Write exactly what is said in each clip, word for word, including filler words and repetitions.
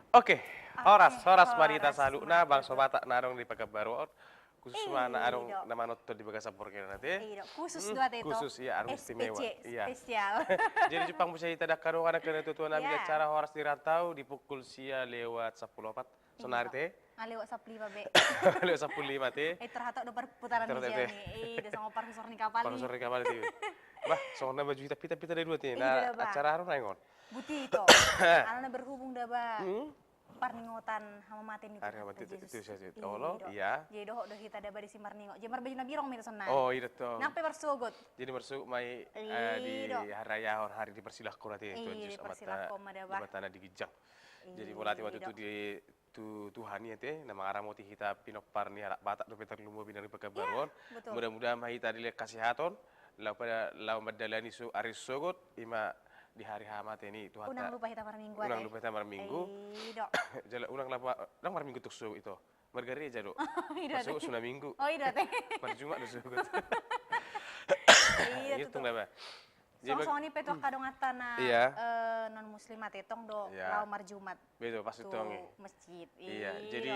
Oke, horas, horas ma di hita saluhutna, bangso Batak na adong di Pekanbaru on. Khusus ma na adong na manonton di bagasan borngin on ate. Khusus do ate, khusus, iya, adong istimewa. Spesial. Jadi jumpang muse hita di angka dongan, angka natuatua nami di acara Horas di Rantau di pukul sia lewat sampulu opat. Sonari ate. Lewat sampulu lima be. Lewat sampulu lima ate. Eh, terhatok do perputaran di jami. Ih, do songon parhusor ni kapal. Parhusor ni kapal ate. Bah, songon na baju hitam-hitam hita na dua ate. Nah, acara hamu naeng on. Buti ito. Alana berhubung da ba parningotan hamamate ni Tuhan Jesus. Iya. Jadi dohot do hita da ba disi marningot. Jadi marbaju na birong ma hita sonari. Oh, iya tong. Nang pe marsogot. Jadi marsogot ma i, eh, di harayahon, hari dipersilahkon ate Tuhan Jesus, Amanta, di ginjang. Jadi mauliate ma tutu di tu Tuhan i ate, na mangaramoti hita pinompar ni halak Batak dope tarlumobi nang di Pekanbaru on. Mudah-mudahan ma hita dilehon hasehaton, laho pada, laho mandalani so, ari sogot, ima di hari hamamate ni Tuhanta. Unang lupa hita marminggu ate. Unang lupa hita marminggu. Jala unang lupa, unang marminggu tong sogot ito. Margareja do. Marsogot so na Minggu. Oh, iya ate. Marjumat do sogot. Iya, tutu. Songon i pe tu angka donganta na, eh, non muslim ate, tong do laho marjumat. Betul, pasti tong. Masjid. Iya, jadi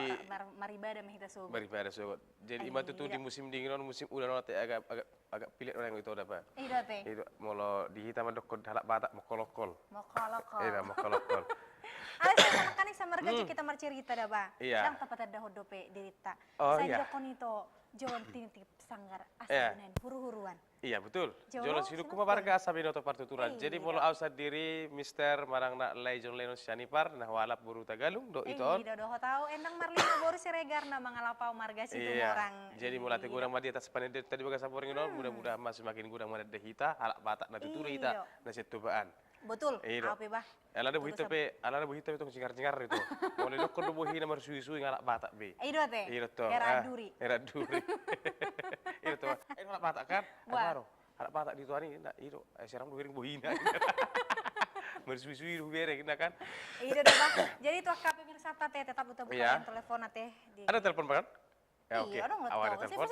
maribadah ma hita sogot. Maribadah sogot. Jadi ima tutu di musim dingin on, musim udan on ate, agak, agak, agak pilet orang ito da ba. Iya ate. Molo di hita mandokkon halak Batak, mokkolokol. Mokkolokol. Iya, mokkolokol. Alai songon i, samarga jo hita marcerita da ba. Iya. Ndang tapatandahon dope dirinta. Oh, iya. Sai didokkon ito, jolo tinitip sanggar asa di na huruhuruan. Iya, betul. Jolo sidungku ma marga asa binoto partuturan. Jadi molo au sandiri, Mister Marangnak Lai John Lennon Sianipar, na hualap boru Tagalung do ito on. Iya, dohot au, Endang Marlina boru Siregar, na mangalap au marga Situmorang. Jadi mauliate godang ma di atas panandaion di bagasan borngin on, mudah-mudahan ma semakin godang mananda hita halak Batak na tutu do hita na sian tobaan. Betul. Iya do. Au pe bah. Alana bohi hita pe, alana bohi hita pe tong jingar-jingar ito. Molo didokkon do bohi na marsuisui, halak Batak be. Iya do ate. Iya do tong. Era duri. Era duri. Iya do tong. Eh, halak Batak kan? Wah. Halak Batak di tuan i, na, iya do. Eh, serang do hubereng bohina. Marsuisui do hubereng, na kan? Iya do bah. Jadi tu angka pemirsanta ate, tetap buka-buka line telepon ate. Ada telepon kan? Ya, oke. Iya, adong, ada telepon.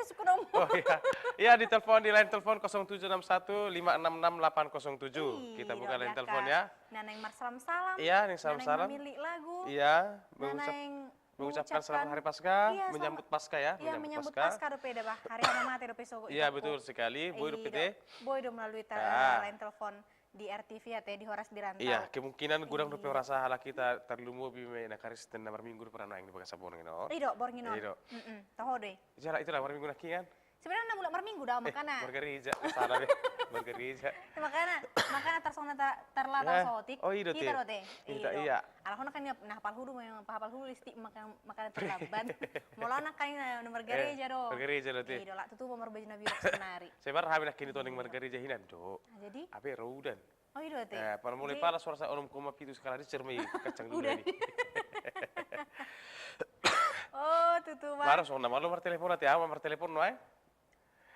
Oh, iya. Iya, di telepon, di line telepon kosong tujuh enam satu lima enam enam delapan kosong tujuh. Kita buka line telepon ya. Na naeng marsalam-salam. Iya, naeng salam-salam. Na naeng mamillit lagu. Iya, na naeng mengucapkan selamat hari Pasca, menyambut Pasca ya, iya, menyambut Pasca dope da bah. Hari hamamate dope sogot. Iya, betul sekali. Boi dope ate. Boi do melalui line telepon di R T V ate, di Horas di Rantau. Iya, kemungkinan godang dope huroha halak hita tarlumobi ma na Kristen na marminggu dope ra naeng di bagasan borngin on. Iya do, borngin on. Iya do. Toho do i. Jala itulah marminggu nangkin. Sebenarna mulak marminggu da, makana. Margareja, salah be. Margareja. Makana, makana tarsongon na tarlambat saotik. Oh, iya do ate. Hita do ate. Iya. Alana kan na hapal huhut, memang hapal huhut listi, makana tarlambat. Molo nangkin na margareja do. Margareja do ate. Iya do, lak tutu marbaju na birong sonari. Sebar hami nangkin ito naeng margareja hinan do. Jadi? Ape ro udan. Oh, iya do ate. Eh, pala mulai pala suara sa onom koma pitu skala Richter ma i kacang dulu ini. Oh, tutu bah. Maro songon na malo martelepon ate, au ma martelepon nuaeng.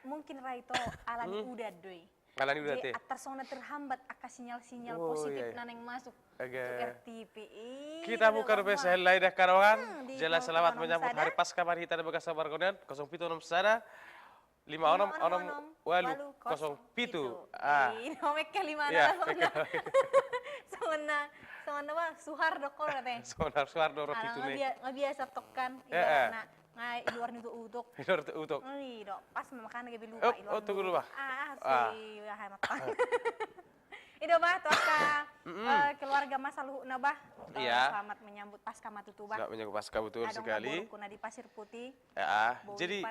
Mungkin ra ito ala ni udan do i. Ala ni udan ate. Jadi tarsongon na terhambat angka sinyal-sinyal positif na naeng masuk tu R T V. Kita buka dope sahel lai da karoan. Jala selamat menyambut hari Pasca ma di hita di bagasan borngin on, kosong pitu onom sada lima onom onom walu kosong pitu. Ah. Ih, nomor ke lima. Iya, songon na, songon na bah, suhar do kor ate. Songon na suhar do ro pitu ne. Nga biasa tong kan. Iya, na nga i luar ni utuk-utuk. I luar utuk-utuk. Ih do, pas makana gabe lupa i luar ni utuk. Ah, si aha mata. I do bah, tu angka, eh, keluarga ma saluhutna bah. Iya. Selamat menyambut Pasca ma tutu bah. Selamat menyambut Pasca, betul sekali. Adong boruku na di Pasir Putih. Ya, jadi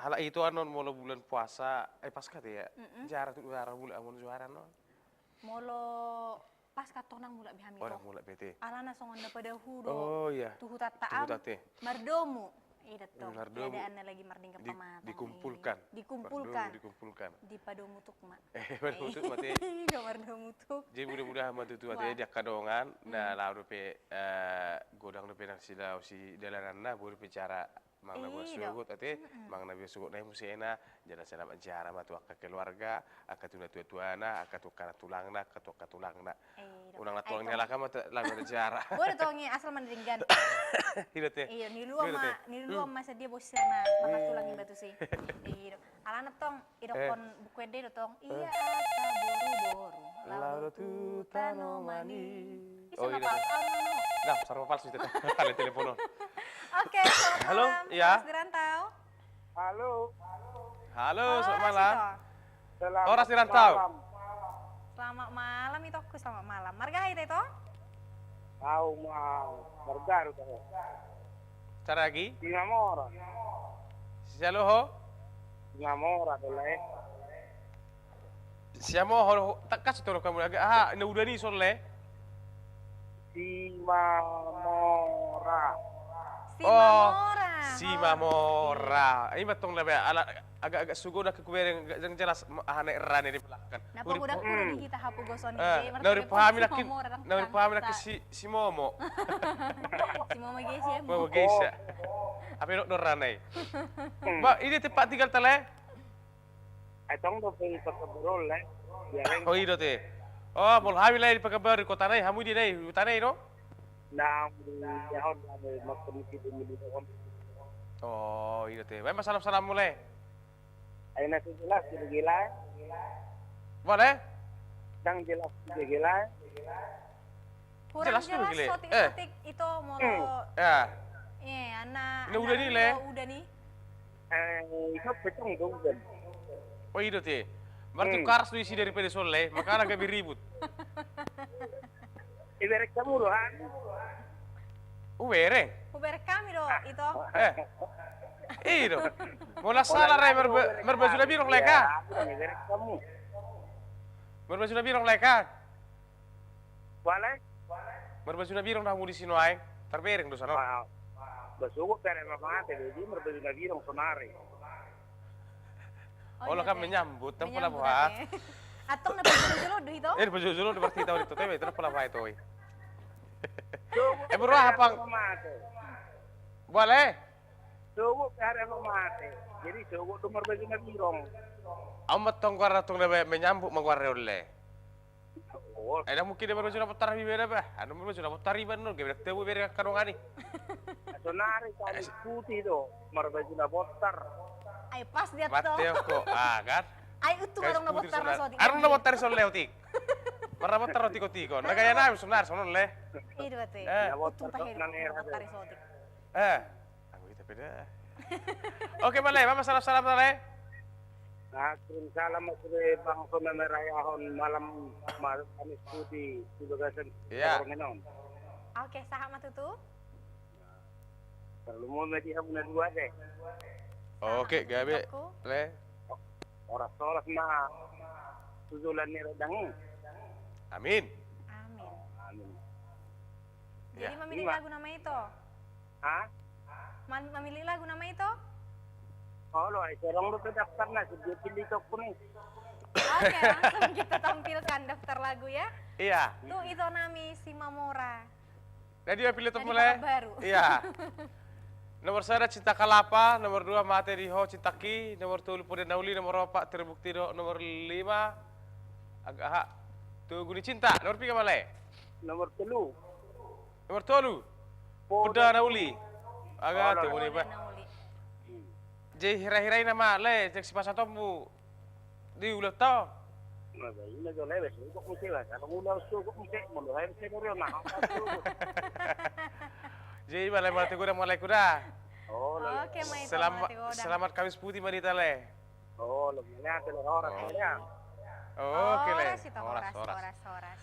halak ito anon molo bulan puasa, eh, Pasca ate ya. Jara tu jara mulak amun juara non. Molo Pasca tong ndang mulak be hami tong. Oh, ndang mulak be ate. Alana songon na padahu do. Oh, iya. Tu hutanta am. Tu hutanta. Mardomu. Ida tong. Mardomu. Keadaanna lagi mardenggan pamatang. Dikumpulkan. Dikumpulkan. Mardomu dikumpulkan. Dipadomu tuk ma. Eh, padomu tuk ma ate. Ida mardomu tuk. Jadi mudah-mudahan ma tutu ate di angka dongan. Na laho dope, eh, godang dope nang sidalananna, boi dope jara manang na boi sogot ate, manang na boi sogot nai musena, jala selamat ziarah ma tu angka keluarga, angka tu natua-tuana, angka tu angka tulangna, angka tu angka tulangna. Unang na tulang ni halak ma laho ziarah. Boi do tong i asal ma na denggan. Ida ate. Iya, niluluan ma, niluluan ma sadia bosirna, maka tulang i batu si. Iya do. Alana tong, idokkon Buku Ende do tong. Iya, angka boru-boru. Laho do tu tano mani. Ih, songon na paham. Nah, sarpa palsu itu. Ada telepon on. Oke, selamat malam. Halo, iya. Horas di rantau. Halo. Halo, selamat malam. Horas di rantau. Selamat malam, itongku, selamat malam. Marga aha ito? Au ma, marga Aru, Tare. Cara lagi? Simamora. Sian aha ho? Simamora, Tare. Sian aha ho, tangkas tu hamu, aha, na udan i, Tare? Simamora. Oh, Simamora. Simamora. Ima tong na be, ala, agak-agak sogo, dak hubereng, agak jelas, aha, na rana di belakang. Na pagodang, hmm, di hita hapogoson i, eh, na huripahami nangkin, na huripahami nangkin si, si Momo. Si Momo Gesia. Momo Gesia. Apa i, dok, do rana i? Hmm. Ba, i do tempat tinggal ta, Lae? Ai tong dope di Pekanbaru, Lae. Oh, i do te. Oh, molo hami, Lae, di Pekanbaru, kota na i, hamu di na i, huta na i do? Nang di Jahon, Lae, maksudnya di Militokon. Oh, i do te. Baen ma salam-salammu, Lae. Ai na so jelas di Gela. Boleh? Ndang jelas di Gela. Kurang jelas tu, jelas, Gela. Sotik, eh, sotik ito molo. Hmm. Ya. Eh, anak, na udan i, Lae. Udan i. Eh, ito petang dong, kan. Oh, i do te. Berarti, hmm, karas do isi daripada Sole, makana gabe ribut. Ibereng hamu do, han? Hubereng. Hubereng hami do, ito. Eh. I do. Molo sala, Lae, marba-, marbaju na birong, Lae, ka? Ibereng hamu. Marbaju na birong, Lae, ka? Bale? Marbaju na birong do hamu disi nuaeng. Tarbereng do saonari. Ba, sogot pe Arema mate, jadi marbaju na birong saonari. Olo kan menyambut, ndang pola boha. Antong na pajolo-jolo do ito? Eh, pajolo-jolo do berarti ito, ito, ito, ito, pola boha ito, oi. Eh, bro, apa? Bale? Sogot pe Arema mate. Jadi sogot do marbaju na birong. Amat tong goar, tong na menyambut ma goar, Lae. Eh, ndang mungkin dia marbaju na bontar iba da, bah. Anu marbaju na bontar iba, non, gabe dang tabo ibereng angka dongan i. Saonari Kamis Putih do marbaju na bontar. Ai pas dia tong. Mate ho, ah, kan? Ai untung adong na bontar na sotik. Adong na bontar i son, Lae, otik. Marna bontar otik-otik on. Na gaya nami saonari, saonari, Lae. I do ate. Eh. Untung tahe do na bontar i sotik. Eh. Anggo hita pe da. Oke, Bale, ma salam-salam, Bale. Nah, kirim salam ma sude bangso na marayahon malam, malam Kamis Putih di bagasan, iya, pargonsi on. Oke, sahat ma tutu. Tarlumobi ma di hamu na dua, de. Oke, gabe, Lae. Horas-horas ma tu joloan ni rondang i. Amin. Amin. Amin. Jadi, ya, mamilih lagu nama itu. Ha? Man-, mamilih lagu nama itu? Olo, ai so adong dope daftarna, so dia pilih toko ni. Oke, langsung kita tampilkan daftar lagu ya. Iya. Tu ito nami Simamora. Jadi, ya, pilih toko mulai. Baru. Iya. Nomor sada Cinta Kalapa, nomor dua Mate di Ho Cintaki, nomor tolu Poda na Uli, nomor opat Terbukti do, nomor lima, agak, aha, Tugu ni Cinta, nomor piga, Bale? Nomor tolu. Nomor tolu. Poda na Uli. Aga, olo, Tugu ni, bah. Poda na Uli. Jadi hira-hira i nama, Lae, cek sipasahatonmu di ulaonta on. Nah, bah, ina jo, Lae, bah, sogok muse, bah. Kalau ulaon sogok muse, molo hai muse dari ona. Jadi, Bale, mauliate godang, mauliate godang. Oh, Lae. Oke, ma ito, mauliate godang. Selamat Kamis Putih ma di hita, Lae. Oh, Lae, mauliate, Lae, horas, Lae. Oke, Lae. Horas ito, horas, horas, horas.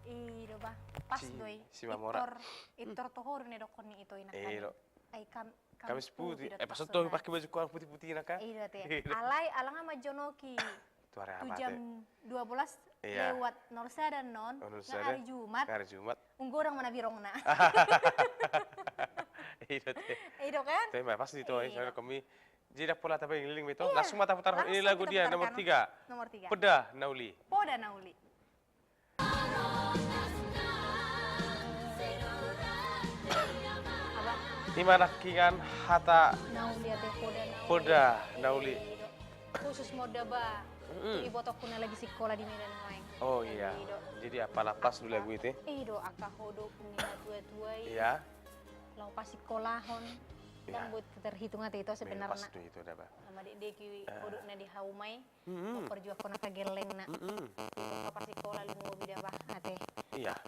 I do, bah. Pas do i. Simamora. Intor, intor toho do na didokkon ni ito i nangkin. I do. Ai Kam-, Kamis Putih. Eh, pas do i pake baju koan putih-putih nangkin. I do ate. Alai, ala nga manjonoki tu jam dua belas lewat nol sada non, nga ari Jumat. Nga ari Jumat. Ung godang ma na birongna. I do ate. I do kan? Tapi pas di to, i do. Komi. Jadi pola tapaingiling ma ito. Iya. Langsung ma taputar i lagu dia, nomor tiga. Nomor tiga. Poda na Uli. Poda na Uli. Ima nangkiningan hata na uli ate, Poda na Uli. Poda na Uli. Khusus ma on da, bah. Mm-mm. Tu ibotongku na lagi sikola di Medan nuaeng. Oh iya. Jadi apala pas do lagu i ate? I do, angka ho do pungu ni natua-tua i. Iya. Laho pasikolahon. Iya. Ndang boi terhitung ate ito sebenarna. Pas do ito da, bah. Sama dekdek i, eh, hodok na di hauma i. Mm-mm. Memperjuangkan angka gellengna. Mm-mm. Di pasikola, lumobi da, bah, ate. Iya.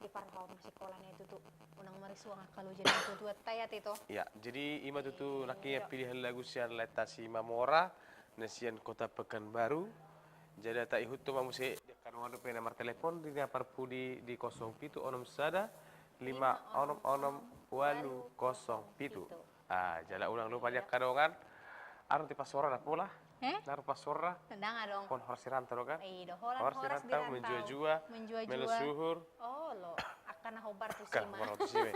Di parhom sikola na i tutu. Unang marisuang angka loja ni tutu atta i ate to. Ya, jadi ima tutu nangkin pilihan lagu sian laenta si Mamora na sian Kota Pekanbaru. Jadi ta ihuthon ma muse di angka dongan dope na martelepon di na parpudi di kosong pitu onom sada lima onom onom ualu kosong pitu. Ah, jala unang lupa di angka dongan. Aru ti pasora na pola. Eh? Naru pasora. Tendang adong. Hon horas di rantau kan? Ido, horas di rantau. Menjua-jua. Menjua-jua. Melo suhur. Oh, lo. Angka na hobar tu sima. Angka na hobar tu sima.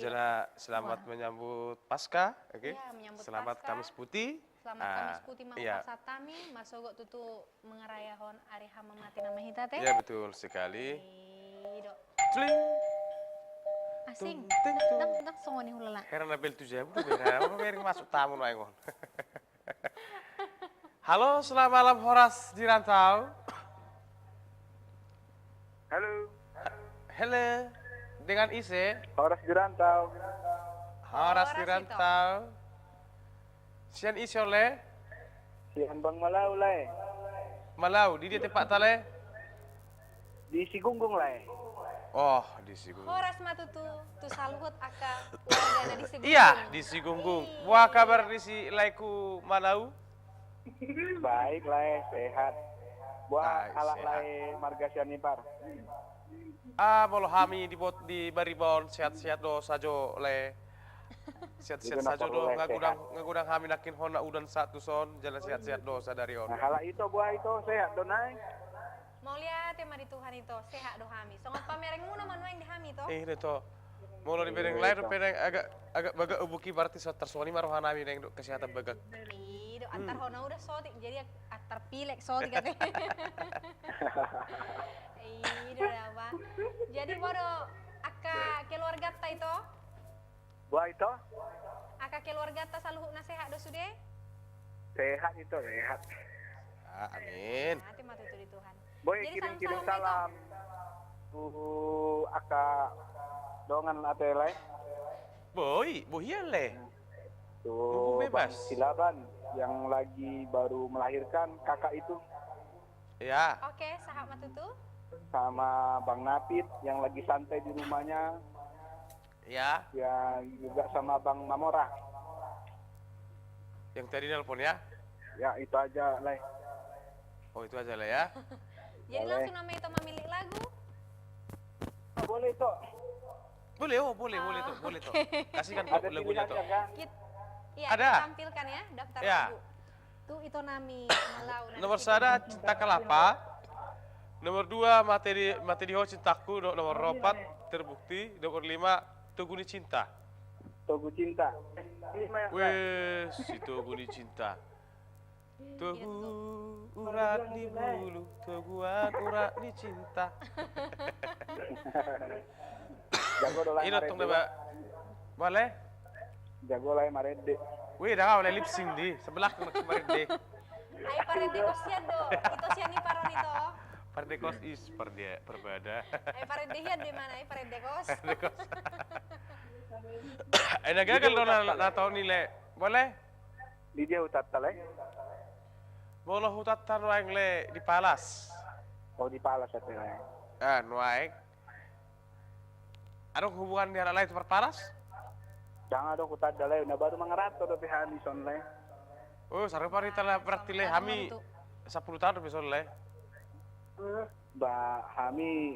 Jala selamat menyambut Paskah, oke? Iya, menyambut Paskah. Selamat Kamis Putih. Selamat Kamis Putih, mangupasat hami, masogot tutu mangarayahon ari hamamate nama hita te. Ya, betul sekali. Ido. Cling. Asing. Tung, ting, tung. Ndang, ndang songon i hulala. Heran na bel tu jabu, heran. Apa bering masuk tamu na ingon. Halo, selamat malam, horas di rantau. Halo. Halo. Dengan ise? Horas di rantau. Horas di rantau. Sian ise on, Le? Sian Bang Malau, Lae. Malau, di dia tempatna, Le? Di Sigunggung, Lae. Oh, di Sigunggung. Horas ma tutu tu saluhut angka warga na di Sigunggung. Iya, di Sigunggung. Boha kabar ni si laeku Malau? Baik, Lae, sehat. Boha halak, Lae, marga Sianipar? Ah, molo hami di bot, di Bariba on sehat-sehat do sajo, Le. Sehat-sehat sajo do, nga godang, nga godang hami nangkin hona udan saat tuson, jala sehat-sehat do sadari on. Nah, halak ito, boha ito, sehat do nai? Mauliate ma di Tuhan ito, sehat do hami. Songon pamerengmuna ma nuaeng di hami ito. Eh, ito. Molo dibereng lae dope naeng agak, agak bagak ubuki, berarti so tarsongon i ma roha nami naeng do kesehatan bagak. Ido, antar hona udan sotik, jadi antar pilek sotik ate. Ido da ba. Jadi bodo angka keluargata ito? Boha ito? Angka keluargata saluhutna sehat do sude? Sehat ito, sehat. Ah, amin. Mauliate ma tutu di Tuhan. Boi, jadi kirim-kirim salam tu angka dongan ate, Lae. Boi, boi hian, Le. Tu Bang Silaban yang lagi baru melahirkan kakak itu. Ya. Oke, sahat ma tutu. Sama Bang Napit yang lagi santai di rumahnya. Ya. Ya, juga sama Bang Mamora. Yang tadi nelpon ya? Ya, itu aja, Lae. Oh, itu aja, Lae, ya. Jadi langsung nama ito mamilih lagu? Ah, boleh, Tok. Boleh, oh, boleh, boleh, Tok, boleh, Tok. Kasihkan, Tok, lagunya, Tok. Ada pilihannya, kan? Kit-, iya, ada. Kita tampilkan ya, daftar lagu. Tu ito nami Malau na. Nomor sada, Cinta Kelapa. Nomor dua, Mate di, Mate di Ho Cintaku. No-, nomor opat, Terbukti. Nomor lima, Togu ni Cinta. Togu Cinta. Weh, si Togu ni Cinta. Togu urat ni bulu, toguan urat ni cinta. Jago do, Lae, Maret dua. Boleh? Jago, Lae, Maret dua. Wih, dah, Lae, lip sync di sebelah kena Maret dua. Ai parende kos sian do. Ito Sianipar on ito. Parende kos is, parende, parbada. Ai parende hian do, mana ai parende kos. Parende kos. Ai na gagal do na, na taon i, Lae. Boleh? Di dia hutanta, Lae? Molo hutanta nuaeng, Lae, di Palas. Oh, di Palas ate, Lae. Ah, nuaeng. Adong hubungan ni halak lae tu Parpalas? Ndang adong hutanda, Lae, na baru mangaranto dope hami son, Lae. Oh, sarupa hita, Lae, berarti, Lae, hami sampulu taon dope son, Lae. Eh, ba hami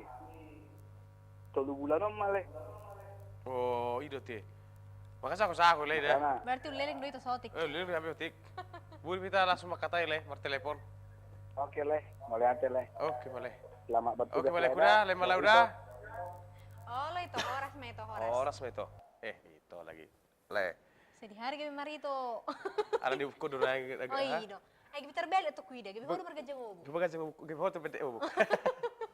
tolu bulan on ma, Lae. Oh, i do ate. Maka sago-sago, Lae, da. Makana. Berarti uleleng do ito saotik. Eh, uleleng do hami saotik. Boi pe hita langsung mangkatai, Lae, martelepon. Oke, Lae. Mauliate, Lae. Oke, Lae. Selamat bertugas, Lae. Oke, Lae, Malau da, Lae, Malau da. Olo ito, horas ma ito, horas. Horas ma ito. Eh, ito lagi. Lae. Sedih hari gabe marito. Ala di buku dulu, Lae. Oh, i do. Ai gabe terbalik tu kuida, gabe ho do marganjang obu. Gabe ganjang obu, gabe ho tu pendek obu.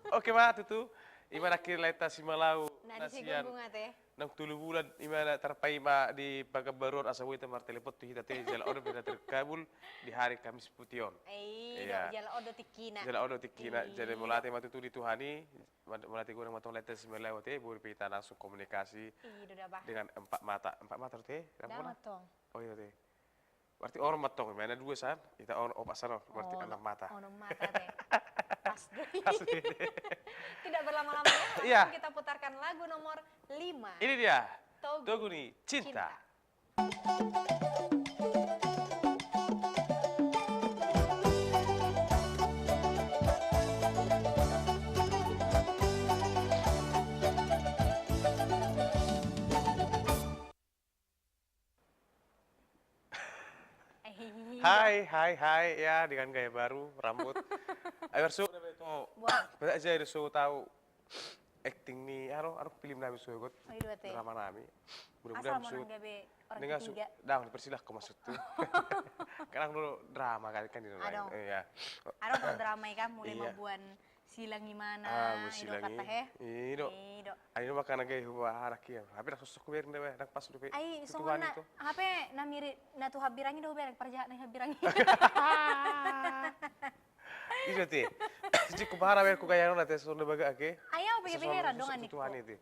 Oke, ma tutu. Ima nangkin laenta si Malau na di Sigunggung ate. Naung tolu bulan ima na tarpaima di Pekanbaru on, asa boi hita martelepon tu hita ate, jala on dope na terkabul di hari Kamis Putih on. Iya, jala on do tingkina. Jala on do tingkina. Jadi mauliate ma tutu di Tuhan i, mauliate godang ma tong laenta si Malau ate, boi dope hita langsung komunikasi dengan empat mata. Empat mata ate? Damang tong. Oh, iya ate. Berarti onom ma tong, main dua san, ita on-, opat san on, berarti onom mata. Onom mata, te. Pas do. Pas do, te. Tidak berlama-lama ya, iya, langsung kita putarkan lagu nomor lima. Ini dia, Togu, Togu ni Cinta. Cinta. Hai, hai, hai, ya, dengan gaya baru, rambut. Ayo, so, wah, banyak aja, so, tahu acting ni, anu, anu, film nami, so, ikut, oh, iya, te, drama nami. Mudah-mudahan, asal so, menang gabe orang ketiga. Dang, dipersilahkan masuk tuh. Kadang dulu drama kali kan di lain. Adong. Iya. Adong tuh drama, kan, mulai, iya, mambuan silang imana, ah, ido silang kata, i-, he? Ido. Ido. Ai, ido makana gaya huba anak ia. Hape na sosok hubereng da, nang pas dope. Ai, tu songon Tuhan na, itu. Hape na mirip, na tu hambirang i do hubereng, parjahat na hambirang i. Ido, te. Sijik ku bara ber ku gaya na, te, songon na bagak, ake. Ai, au pe, songon heran tu dongan ni Tuhan itu.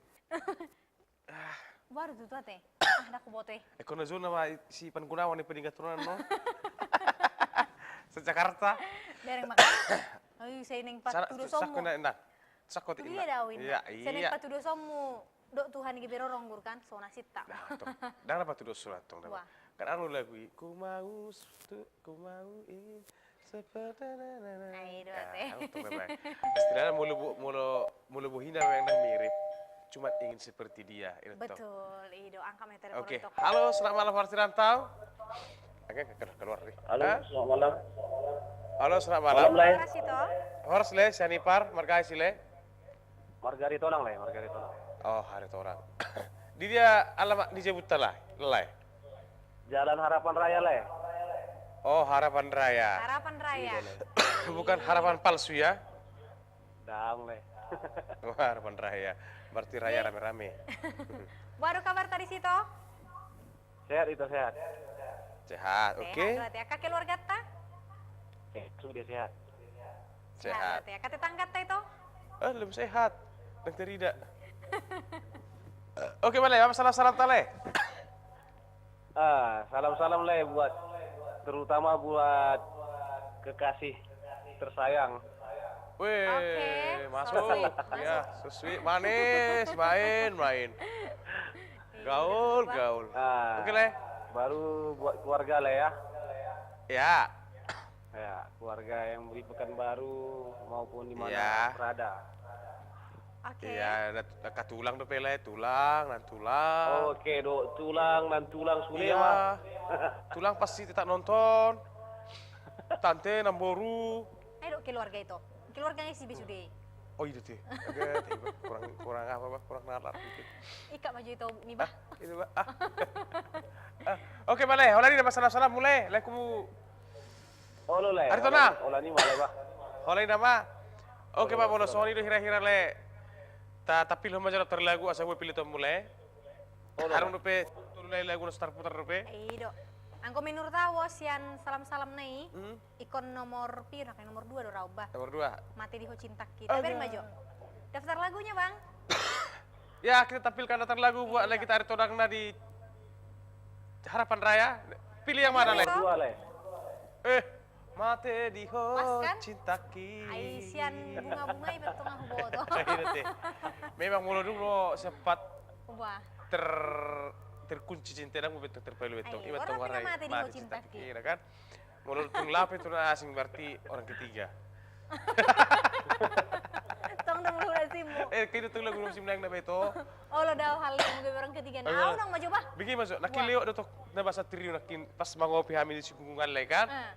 Ah. Baru tutu, ate. Ah, dang huboto, eh. Eh, kona zona ma si Pan Gunawan ni pedingat turunan, no? Se-Jakarta. Bereng maka. Oi, sai neng patudu sommu. Sakko na, na. Sakko tu dia dawin. Iya, iya. Sai neng patudu sommu. Dok Tuhan i gabe rorong guru kan, so na sita. Nah, tong. Dang na patudu so na tong. Wah. Kan anu lagu i, ku mau tu, ku mau i. Seperti na, na, na. Ai, do, ah, te. Untung memang. Istilahnya molo bo-, molo, molo bohina memang nang mirip. Cuma ingin seperti dia, itu. Betul, ido, angkat meter. Oke. Halo, selamat malam, Horsi Rantau. Oke, ke-, keluar nih. Halo, hah? Selamat malam. Halo, selamat malam. Malam, Lai. Horas, Ito. Horas, Le, sian i par, marga ise, Le? Marga Aritonang, Lai, marga Aritonang. Oh, Aritonang. Di dia alamat ni jabunta, Lai? Lai. Jalan Harapan Raya, Lai. Oh, Harapan Raya. Harapan Raya. Iya, Lai. Bukan harapan palsu, ya? Dang, Lai. Oh, Harapan Raya. Berarti raya rame-rame. Oke. Baru kabar tadi, Sito? Sehat, Ito, sehat. Sehat, oke. Sehat, berarti. Angka keluargata? Eh, sudah sehat. Sehat. Sehat, berarti. Angka tetanggata, Ito? Eh, belum sehat. Nang terida. Oke, Bale, apa salam-salam tale? Ah, salam-salam, Le, buat, terutama buat kekasih tersayang. Weh, oke, masuk. So sweet, ya, masuk. So sweet, manis, main, main. Iya, gaul, Bang. Gaul. Ah, oke, Le. Baru buat keluarga, Le, ya. Ya. Ya, keluarga yang di Pekanbaru maupun di mana berada. Oke. Iya, na, na, ka tulang dope, Le, tulang, nantulang. Oke, do, tulang, nantulang, sude, iya, Bang. Tulang pasti tetap nonton. Tante, namboru. Ayo, do, keluarga itu. Keluarganya si B sude. Oh, iya, te. Oke, te, kurang, kurang apa, Bang? Kurang nalar dikit. Ika maju itu, mi, Bang. Ah, itu, Bang. Ah. Ah, oke, Bale. Holan i nama salam-salam, mule. Laku Olo, Le. Aritonang. Holan i ma, Le, bah. Holan i nama. Oke, bah, molo songon i do hira-hira, Le. Ta, tampilhon ma jolo daftar lagu asa boi pilihonmu, Le. Olo, Le. Adong dope tolu, Le, lagu na so tarputar dope. I do. Anggo menurut au, sian salam-salam na i, hmm, ingkon nomor pira, kayak nomor dua do rau, bah. Nomor dua. Mate di Ho Cintaku. Aduh. Tabereng ma jo. Daftar lagunya, Bang. Ya, kita tampilkan daftar lagu buat, iya, Le, kita Aritonang na di Harapan Raya. Pilih yang mana, Le? Nomor dua, Le. Eh, Mate di Ho Cintaku. Pas, kan? Ai, sian bunga-bunga i, betul, nga huboto. Iya, te. Memang molo dung do sempat ter-, terkunci cinta, dung betul terpalu betul. Ai, ima orang tong, tinggal warai, Mate di Ho Cintaku, iya, kan? Molo tung lape tu na asing, berarti orang ketiga. Tong dung lu na simmu. Eh, kayaknya tung lagu na simmu na betul. Olo, dao hal yang mungkin orang ketiga. Nah, ayo, au nang maju, bah. Bikin masuk. Nangkin lewat do tong na bahasa trio, nangkin pas mangopi hami di Singkungkung, Le, kan? Ah.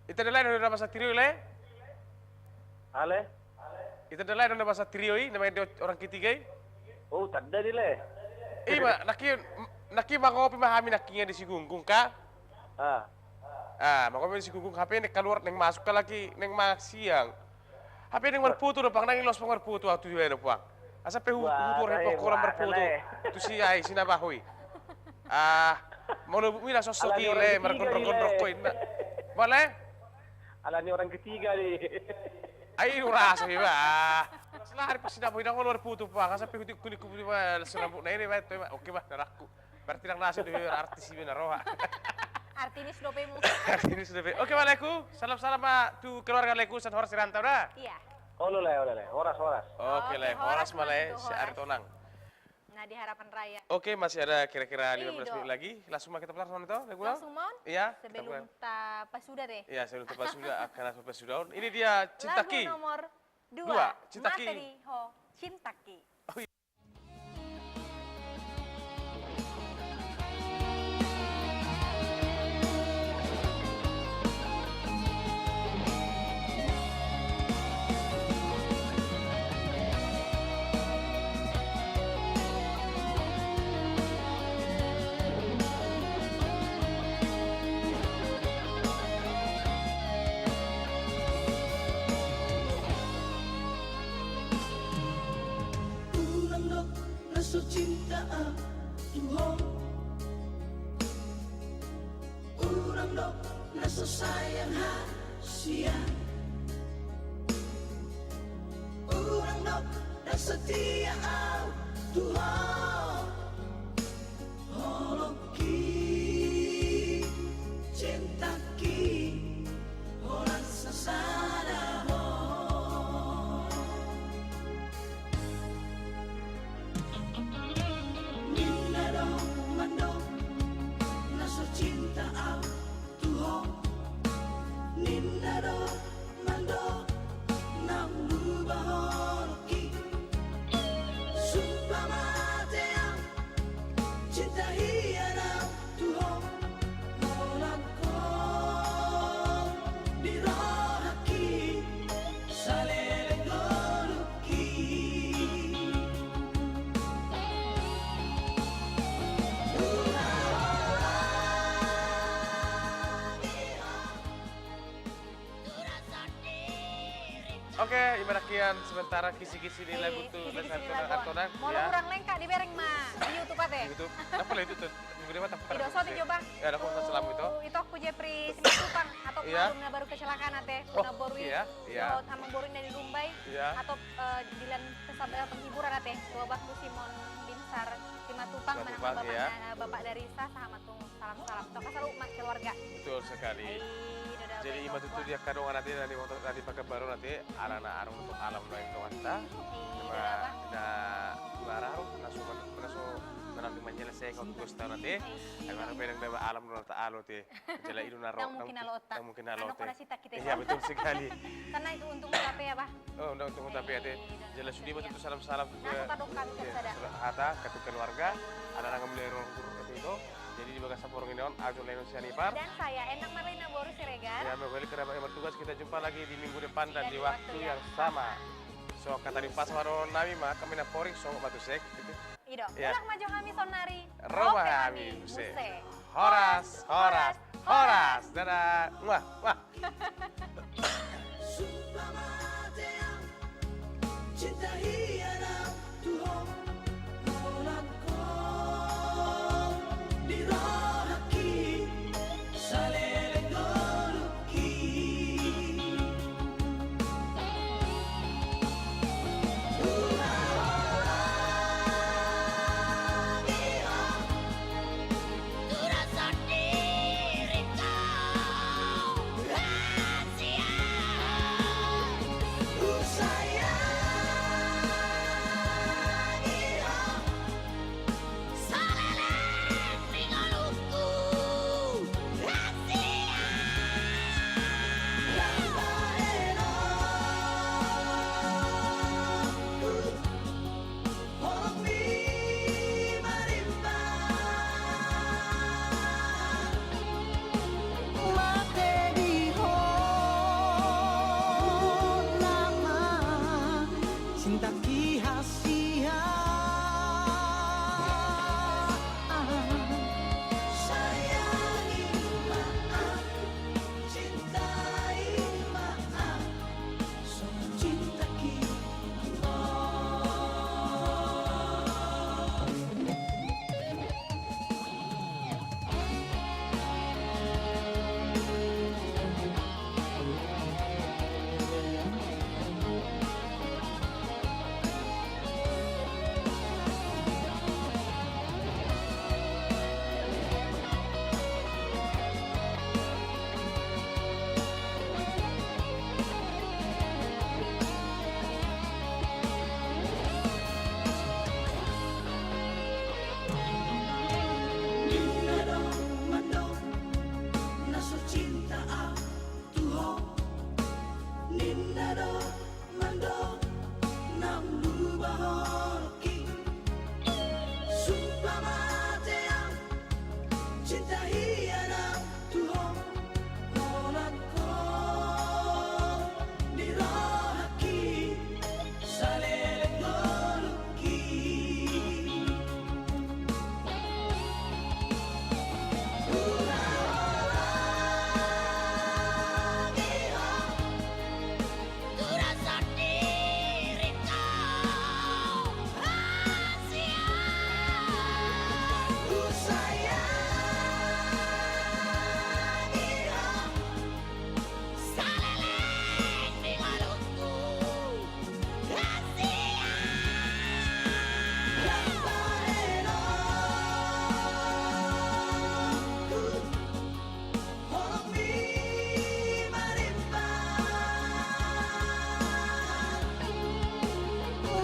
Ita da lae do na bahasa trio, Le? Ale? Ita da lae do na bahasa trio i, na main di orang ketiga i? Oh, tanda di, Le. Ima, nangkin, nangkin mangopi ma hami nangkin di Singkungkung, kan? Ah. Ah, mangopi di Singkungkung, hape naeng kaluar, naeng masuk ka lagi, naeng masiang. Hape naeng marfoto do, Pang, naeng loas, Pang, marfoto au tu dia do, Pang. Asa pe hu-, wah, hutu orang, eh, pokok, wah, marfoto. Ala, eh. Tu si ai, si na bahu i. Ah, molo bumi na sosok i, Le, margondrong-gondrong ko inna. Bale? Ala ni orang ketiga ni. Ai, urasa, Bang. Selari pas si na bahu i, naeng loas marfoto, Pang. Asa pe hutu kuning kupu, Bang, serambut na ini, Bang, itu, Bang. Oke, Bang, na raku. Berarti nang nasi do artis i, Bang, na roha. Artinus dope mu. Artinus dope. Oke, Lae, salam-salam ma tu keluarga Lae, sian horas di rantau da. Iya. Olo Lae, olo Lae. Horas, horas. Oke, Lae, horas ma Lae, si Aritonang. Nah, di Harapan Raya. Oke, masih ada kira-kira lima belas menit lagi. Langsung ma kita putar, Lae, to? Langsung ma on? Iya, sebelum tapasuda deh. Iya, sebelum tapasuda, akan langsung pasuda on. Ini dia Cintaki. Lagu nomor dua, Cintaki. Mate di ho, Cintaki. Oh, iya. Unang dok na so cinta au tu ho. Unang dok na so sayang hasian. Unang dok na setia au tu ho. Holongki, cintaki, holan sasada ho. Ninna do mandok na so cinta au tu ho. Ninna do mandok naung muba holongki. Sumpah mate au, cinta hian au tu ho. Holan ho di rohangki, saleleng ngolungki. Oke, ima na hian sementara kisi-kisi ni lagu tu Aritonang. Molo hurang lengkap dibereng ma di YouTube ate. YouTube. Apa lah itu tuh? Minggu depan tak pernah. Ido, so ate, coba. Ya, ada kok selamat itu. Itokku Jepri Simatupang, atau alum na baru kecelakaan ate. Guna boru i. Iya, iya. Dohot amang boru na di Rumbai. Iya. Atau, eh, dilan kesab-, eh, penghiburan ate. Dua bakku Simon Binsar Simatupang, manang bapakna, eh, bapak dari Sa, sahat ma tu salam-salam. Tong kasar umat keluarga. Betul sekali. Jadi ima tutu di angka dongan ate, na di motor, na di Pekanbaru ate, ala na arung tu alam na di dongan ta. Ima na, ima arung, na so, na so, na so manjalasekan tugas ta ate. Ima arung benang daba alam na ta alo ate. Jala i do na ro, ndang mungkin alo ate. Ndang mungkin alo ate. Iya, betul sekali. Karena itu untung tape ya, Bah. Oh, untung tape ate. Jala sude ma tutu salam-salam tu hata, hata tu keluarga, anak-anak mulai ronggur ate ito. Jadi di bagasan borngin on, au Lae Nonsian Ipar. Dan saya Endang Marlina boru Siregar. Ya, kembali kerabat yang bertugas, kita jumpa lagi di minggu depan dan di waktu yang sama. So, hata ni pasahaton nami ma, hami na porik, songon ma tu sek. Ido. Ya. Mulak ma jo hami saonari. Ro ma hami muse. Horas, horas, horas. Dadah. Muah, muah. Cinta hian au tu ho, holan ho di rohangki, saleleng ngolungki. Hula holangi ho. Tuda sandiri kau, rahasia. Ku sayangi ho. Saleleng di ngolungku, rahasia. Bahenonku. Holongmi marimbang.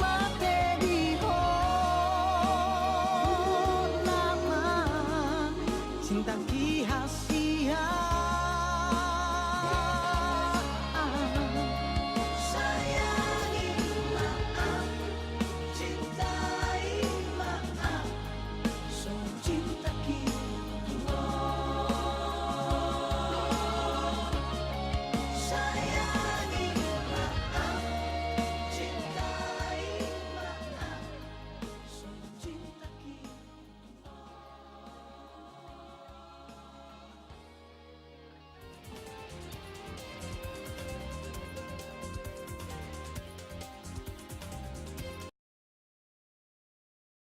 Mate di ho nama, cinta ki hasi.